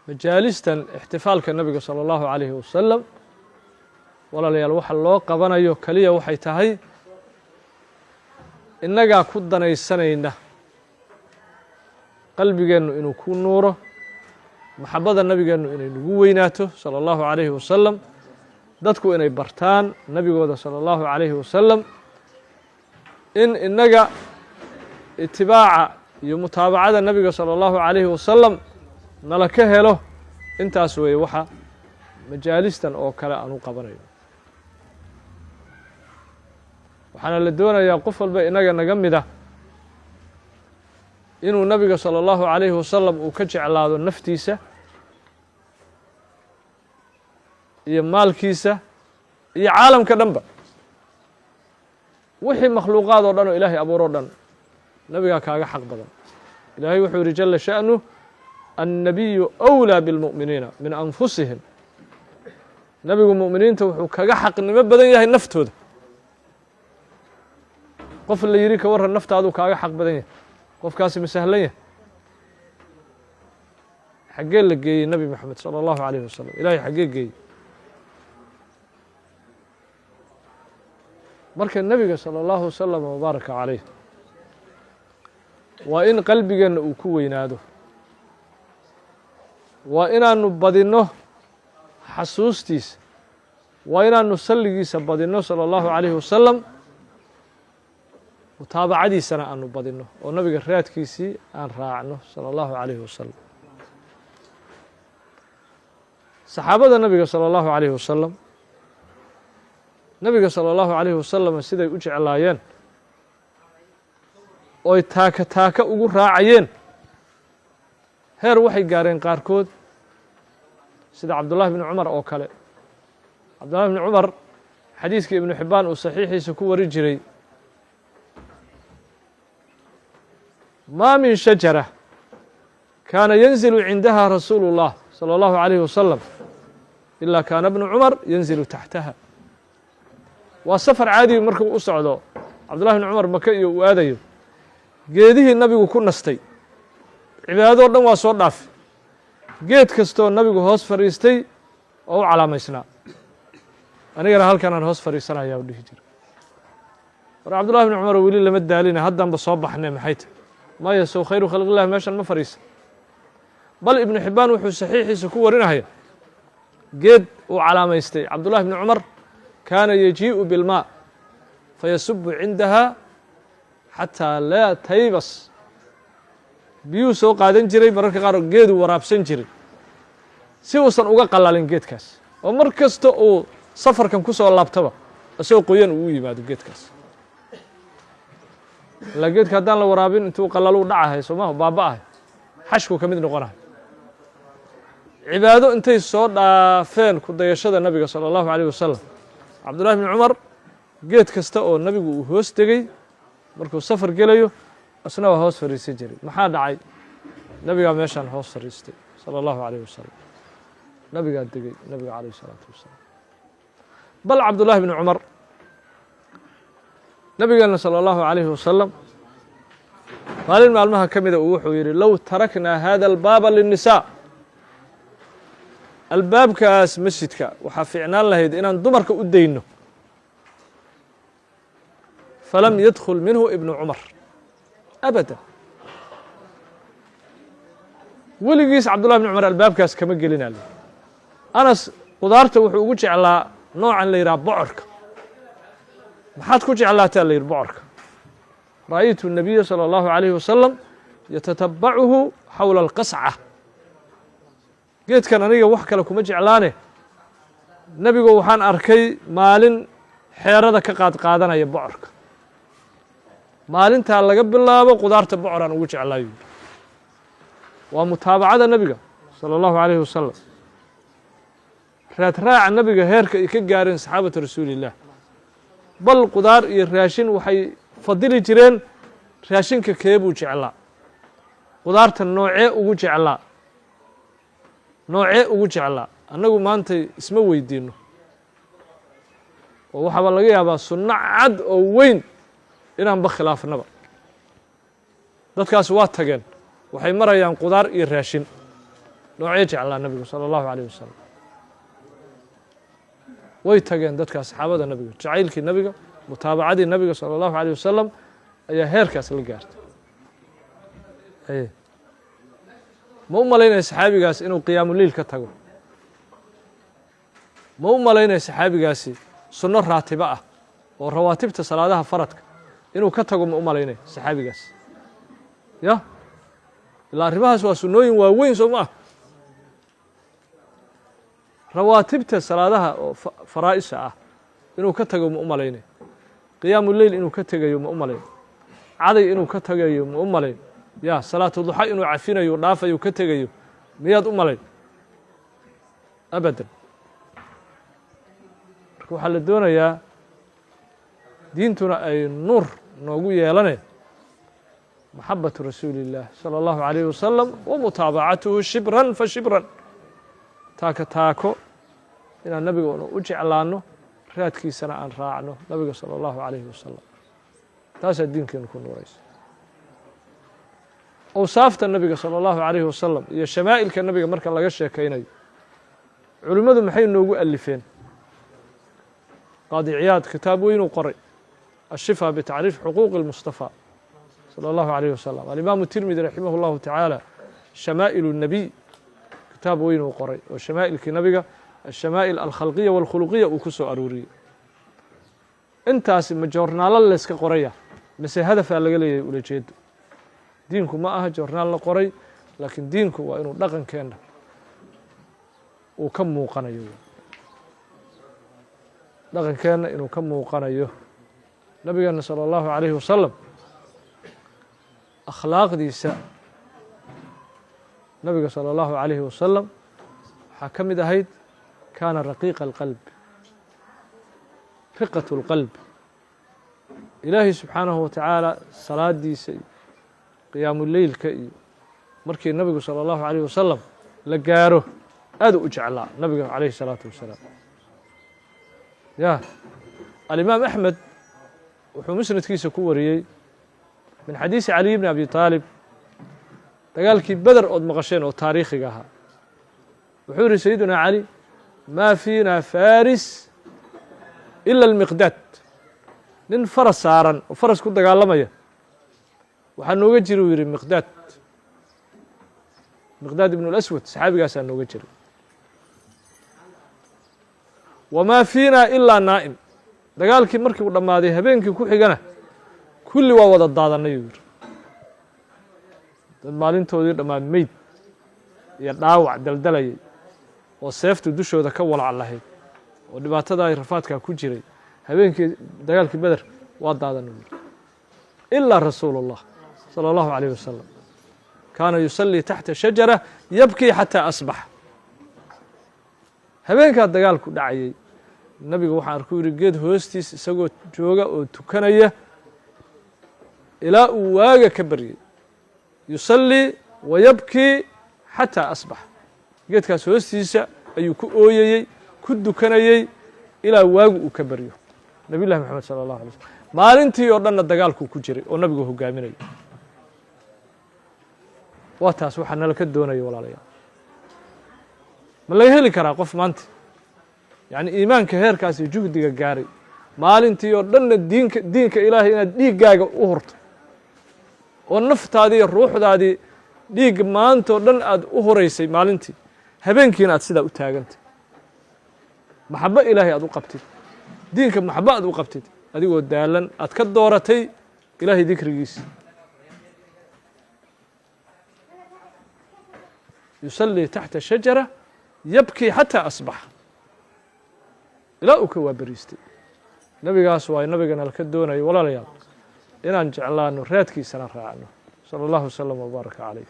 Majaalistan ixtifaalka nabiga salى اllahu عalayhi wasalam, walaalayaal, waxa loo qabanayo keliya waxay tahay innagaa ku danaysanayna qalbigeennu inuu ku nuuro, maxabada nabigeennu inay nagu weynaato salى اllahu عalayhi wasalam, dadku inay bartaan nabigooda salى اllahu عalayhi wasalam, in innaga itibaaca iyo mutaabacada nabiga salى اllahu عalayhi wasalam nala ka helo. Intaas weeye waxa majaalistan oo kale aan u qabanayo. Waxaana la doonayaa qof walba inaga naga mida inuu nabiga salى اllahu عalayhi wasalam uu ka jeclaado naftiisa iyo maalkiisa iyo caalamka dhanba, wixii makhluuqaad oo dhan oo ilaahay abuur o dhan nabigaa kaaga xaq badan. Ilaahay wuxuu yihi jala sha'nuh: الnabiyu أwlىa biاlmu'miniina min anfusihim. Nabigu mu'miniinta wuxuu kaga xaqnimo badan yahay naftooda. Qof la yidhi ka warran naftaaduu kaaga xaq badan yahay, qofkaasi ma sahlan yahay? Xaggee la geeyey Nebi Moxamed salى اllahu عalayh wasalam? Ilahay xaggee geeyey? Marka nebiga salى اllahu wasalam wabaaraka calayh waa in qalbigeenna uu ku weynaado, waa inaanu badinno xasuustiisa, waa inaanu salligiisa badinno salى اllahu عalayhi wasalam, mutaabacadiisana aanu badinno oo nabiga raadkiisii aan raacno salى اllahu عalayhi wasalam. Saxaabada nabiga salى اllahu عalayhi wasalam, nabiga salى اllahu عalayhi wasalam siday u jeclaayeen oy taaka taaka ugu raacayeen, heer waxay gaareen qaarkood, sida Cabdullahi bni Cumar oo kale. Cabdullahi bni Cumar, xadiiskii Ibnu Xibbaan uu saxiixiisa ku wari jiray: "Ma min shajara kaana yanzilu cindaha rasuulu اllah salى اllahu عalayhi wasalam ilaa kaana bnu Cumar yanzilu taxtaha." Waa safar caadigi markuu u socdo Cabdullahi bni Cumar Maka iyo uu aadayo, geedihii nabigu ku nastay, cibaadado dhan waa soo dhaafi, geed kastoo nabigu hoos fadhiistay oo u calaamaysnaa, "Anigana halkanaan hoos fadhiisanaya," u dhihi jira. War Cabdullahi bni Cumar, weli lama daalina, haddanba soo baxne, maxay tahy? Maya, sow khayru khalqillahi meeshan ma fadhiisa? Bal Ibnu Xibbaan wuxuu saxiixiisa ku warinaya geed uu calaamaystay Cabdullahi bni Cumar: kaana yajiiءu bilmaa fayasubu cindaha xataa laa taybas. Biyuhu soo qaadan jiray, mararka qaar geeduu waraabsan jiray si uusan uga qalalin geedkaas, oo mar kasta uu safarkan ku soo laabtaba isagoo qoyan uu u yimaado geedkaas. Ilaa geedka haddaan la waraabin, intuu qalaluu dhacahay, sooma baaba-ahay, xashkuu ka mid noqonahay. Cibaado intay soo dhaafeen ku dayashada nabiga salى اllahu عalيyه wasalam, Cabdullahi bni Cumar geed kasta oo nabigu uu hoos degay markuu safar gelayo, isna waa hoos fadhiisan jiray. Maxaa dhacay? Nabigaa meeshaan hoos fadhiistay salى اllahu عalayh wasalam, nabigaa degay, nabiga alayh الsalaatu wasalaam. Bal Cabdullahi bni Cumar, nabigeena salى اllahu عalayhi wasalam maalin maalmaha ka mida uu wuxuu yidhi: "Low taraknaa hada albaaba lلnisaa." Albaabkaas masjidka waxaa fiicnaan lahayd inaan dumarka u dayno. Falam yadkul minhu ibnu Cumar abada. Weligiis Cabdullahi bni Cumar albaabkaas kama gelinale. Anas qudaarta wuxuu ugu jeclaa noocan la yidhaha bocorka. "Maxaad ku jeclaataa?" la yidhi bocorka. "Ra'aytu الnabiya salى اllahu عalayhi wasalam yatatabacuhu xawla alqasca." Geedkan aniga wax kale kuma jeclaane, nebigu waxaan arkay maalin xeerada ka qaad qaadanaya bocorka. Maalintaa laga bilaabo qudaarta bocoraan ugu jeclaayo. Waa mutaabacada nebiga salى اllahu عalayhi wasalam, raadraaca nebiga heerka ay ka gaareen saxaabatu rasuuliillah. Bal qudaar iyo raashin waxay fadili jireen, raashinka keebuu jeclaa, qudaarta noocee ugu jeclaa, noocee ugu jeclaa. Annagu maanta isma weydiino, oo waxaaba laga yaabaa sunno cad oo weyn inaanba khilaafnaba. Dadkaas waa tageen, waxay marayaan qudaar iyo raashin. Noocyo jeclaa nabigu salى اllahu عalيyه wasalam. Way tageen dadka asxaabada nabiga, jacaylkii nabiga, mutaabacadii nabiga salى اllahu عalيه wasalam ayaa heerkaas la gaartay. Ma u malaynaya saxaabigaas inuu qiyaamuleil ka tago? Ma u malaynaya saxaabigaasi sunno raatibo ah oo rawaatibta salaadaha faradka inuu ka tago? Ma u malaynaya saxaabigaas? Ya, ilaa arrimahaas waa sunnooyin waaweyn, soo ma ah? Rawaatibta salaadaha oo faraa'isha ah inuu ka tago ma u malaynay? Qiyaamu leyl inuu ka tegayo ma u malayn? Caday inuu ka tagayo ma u malayn? Ya, salaatu duxa inuu cafinayo, dhaafayo, ka tegayo miyaad u malayn? Abadan. Marka waxaa la doonayaa, diintuna ay nuur noogu yeelane, maxabatu rasuuli اllah salى اllahu عalayh wasalam wa mutaabacatuhu shibran fa shibran, taako taako, inaan nabiga u jeclaano, raadkiisana aan raacno nabiga salى اllahu عalayhi wasalam. Taasaa diinkeenu ku nuuraysa. Awsaafta nabiga salى اllahu عalayhi wasalam iyo shamaa'ilka nabiga marka laga sheekaynayo, culimmadu maxay noogu alifeen? Qaadi Ciyaad kitaab weynuu qoray, الشhفاء بتacriif xuquuq الmustaفى salى اllahu عalayh wasalam. Alimaamu Tirmidi raximah اllahu tacaala shamaa'il الnebiy kitaab weynuu qoray oo shamaa'ilkii nabiga, الshamaa'il alkhalqiya walkhuluqiya, uu ku soo aruuriyey. Intaasi ma joornaalo layska qoraya mise hadafaa laga leeyahay, ulajeedo? Diinku ma aha joornaal la qoray, laakiin diinku waa inuu dhaqankeenna uu ka muuqanayo, dhaqankeenna inuu ka muuqanayo. Nabigeena salى اllahu عalayhi wasalam akhlaaqdiisa, nabiga salى اllahu عalayhi wasalam waxaa ka mid ahayd kaana raqiiqa اlqalb, riqaة اlqalb. Ilaahay subxaanahu wa tacaala salaadiisa iyo qiyaamuleylka iyo markii nabigu salى اllahu عalayh wasalam la gaaro, aad u jeclaa nabiga calayhi الsalaatu wasalaam. Ya, alimaam Axmed wuxuu musnadkiisa ku wariyey min xadiisi Caliy bni Abi Aalib, dagaalkii Beder ood maqasheen oo taariikhiga ahaa. Wuxuu yihi sayiduna Cali: "Maa fiina faris ila almiqdaad." Nin faras saaran oo faras ku dagaalamaya waxaa nooga jira, uu yihi, Miqdaad, Miqdaad ibn اlaswad, saxaabigaasaa nooga jiray. "Wamaa fiina ilaa naa'im." Dagaalkii markii uu dhammaaday, habeenkii ku xigana kulli waa wada daadanay, uu yidhi. Dad maalintoodii dhammaa meyd iyo dhaawac daldalayay oo seeftu dushooda ka walac lahayd oo dhibaatada ay rafaadkaa ku jiray, habeenkii dagaalkii Beder waa daadanay, uu yidhi, ilaa rasuulu اllah salى اllahu عalayh wasalam, kaana yusallii taxta shajara yabkii xataa asbax. Habeenkaa dagaalku dhacayay, nabiga waxaan arku, yidhi, geed hoostiis isagoo jooga oo tukanaya ilaa uu waaga ka baryey. Yusallii wa yabkii xataa asbax. Geedkaas hoostiisa ayuu ku ooyayey, ku dukanayey ilaa waagu uu ka baryo, nabiy llahi Moxamed sala allahu alay slm. Maalintii oo dhanna dagaalkuu ku jiray oo nabigu hogaaminayay. Waa taas waxaa nala ka doonaya, walaalayaal. Ma laga heli karaa qof maanta, yacni, iimaanka heerkaasi juhdiga gaaray, maalintii oo dhanna diinka Ilaahay inaad dhiiggaaga u hurto oo naftaadii iyo ruuxdaadii dhiigga maanta oo dhan aad u huraysay maalintii, habeenkiina aad sidaa u taagantay, maxabo Ilaahay aad u qabtid, diinka maxabo aad u qabtid, adigoo daalan aad ka dooratay Ilaahay dikrigiisa? Yusallii taxta shajara yabkii xataa asbax, ilaa uu ka waabariistay. Nabigaas waa nabigana laka doonayo, walaalayaal, inaan jeclaano, raadkiisana raacno, salى اllahu waslm wbaaraka calayh.